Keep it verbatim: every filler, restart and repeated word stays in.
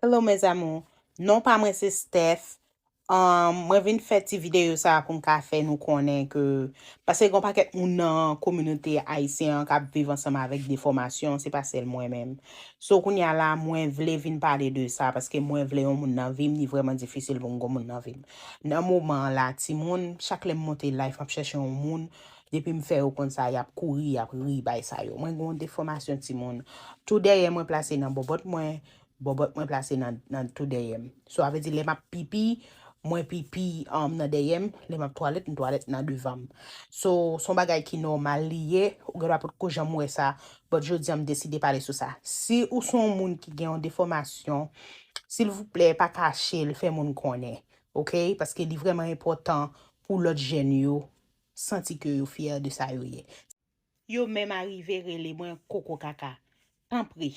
Hello mes amours, non pa mwen se Steph. Um, mwen vin fè ti videyo sa pou m ka fè nou konnen ke, paske gen yon pakèt moun nan kominote ayisyen an k ap viv ansanm avèk defòmasyon, se pa sèl mwen menm. So kounye a la, mwen vle vin pale de sa, paske mwen vle yon moun nan vi m, li vrèman difisil pou m gen yon moun nan vi m. Nan moman an la, timoun, chak lè m monte live, m ap chèche yon moun, depi m fè yo konn sa, y ap kouri, y ap ri, bay sa yo. Mwen gen yon defòmasyon timoun. Tou dèyè mwen plase nan bòbòt mwen, bòbòt mwen plase nan, nan tou dèyè m. So, sa vle di, lè m ap pipi, mwen pipi um, nan dèyè m, lè m ap twalèt, m twalèt nan devan m. So, se yon bagay ki nòmal li ye, ou gen dwa potko janm wè sa, but jodi a m deside pale sou sa. Si ou se yon moun ki gen yon defòmasyon, silvouplè, pa kache l, fè moun konnen, oke? Paske li vrèman enpòtan pou lòt jèn yo santi ke yo fyè de sa yo ye. Yo menm arive rele mwen koko kaka. Tanpri,